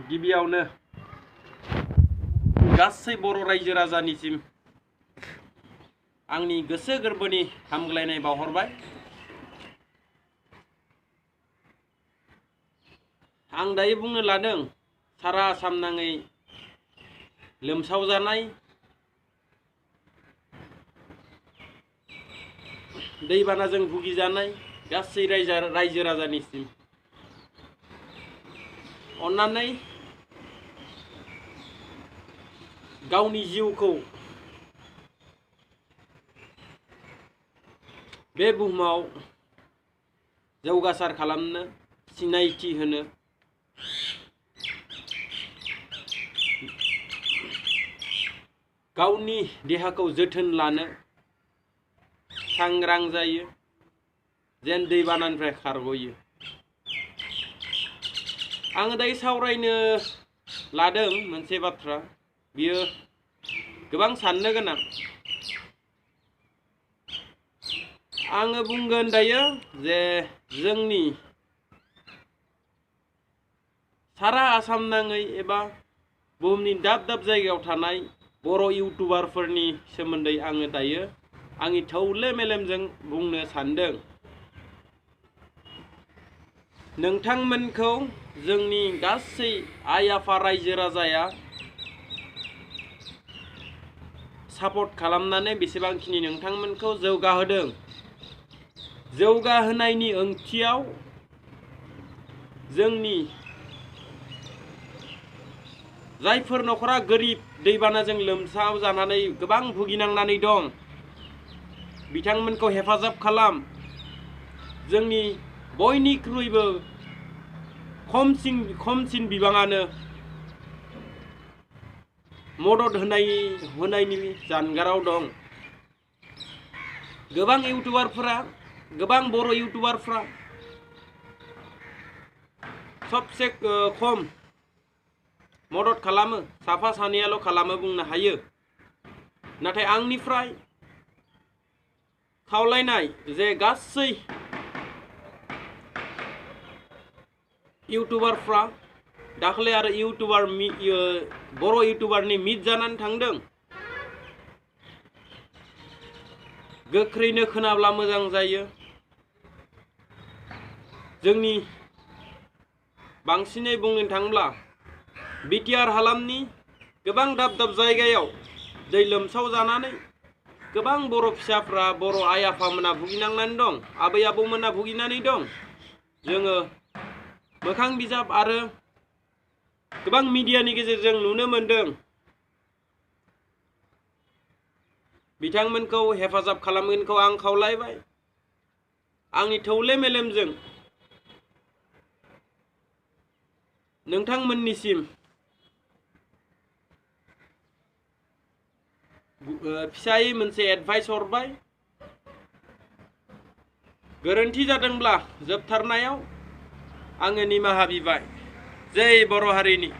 गिबियावनो गासै बर' रायजो राजानिसिम आंनि गोसो गोरबोनि हामग्लायनाय बावहरबाय। आं दायो बुंनो लादों सारा आसाम नाङै लोमसावजानाय दैबानाजों भुगिजानाय गासै रायजो राजानिसिम अन्नानै गावनि जिउखौ बे बुहुमाव जौगासार खालामनो सिनायथि होनो गावनि देहाखौ जोथोन लानो सांग्रां जायो जेन दैबानानिफ्राय खारगयो। आङो दायो सावरायनो लादों मोनसे बाथ्रा, बियो गोबां साननो गोनां। आङो बुंगोन दायो जे जोंनि सारा आसाम नाङै एबा बुहुमनि दाब दाब जायगायाव थानाय बर' इउटुबारफोरनि सोमोन्दै आङो दायो आंनि थौले मेलेमजों बुंनो सानदों। नोंथांमोनखौ जोंनि गासै आइ आफा रायजो राजाया सापर्ट खालामनानै बेसेबांखिनि नोंथांमोनखौ जौगाहोदों, जौगाहोनायनि ओंथियाव जोंनि जायफोर नखरा गोरिब दैबानाजों लोमसाव जानानै गोबां भुगिनांनानै दं बिथांमोनखौ हेफाजाब खालाम। जोंनि बयनिख्रुइबो खमसिन बिबाङानो मदद होनायनि जानगाराव दं। गोबां इउटुबारफोरा, गोबां बर' इउटुबारफ्रा सबसे खम मदद खालामो, साफा सानैयाल' खालामो बुंनो हायो। नाथाय आंनिफ्राय खावलायनाय जे गासै इउटुबारफ्रा दाख्लै आरो बर' इउटुबारनि मिट जानानै थांदों, गोख्रैनो खोनाब्ला मोजां जायो। जोंनि बांसिनै बुंनो थाङोब्ला बिटिआर हालामनि गोबां दाब दाब जायगायाव दै लोमसाव जानानै गोबां बर' फिसाफ्रा, बर' आइ आफामोना भुगिनांनानै दं, आबै आबौमोना भुगिनानै दं। जोङो मोखां बिजाब आरो गोबां मिडियानि गेजेरजों नुनो मोनदों। बिथांमोनखौ हेफाजाब खालामगोनखौ आं खावलायबाय। आंनि थौले मेलेमजों नोंथांमोननिसिम फिसायै मोनसे एडभाइस हरबाय। गोरोन्थि जादोंब्ला जोबथारनायाव आङो निमाहा बिबाय। जै बर' हारिनि।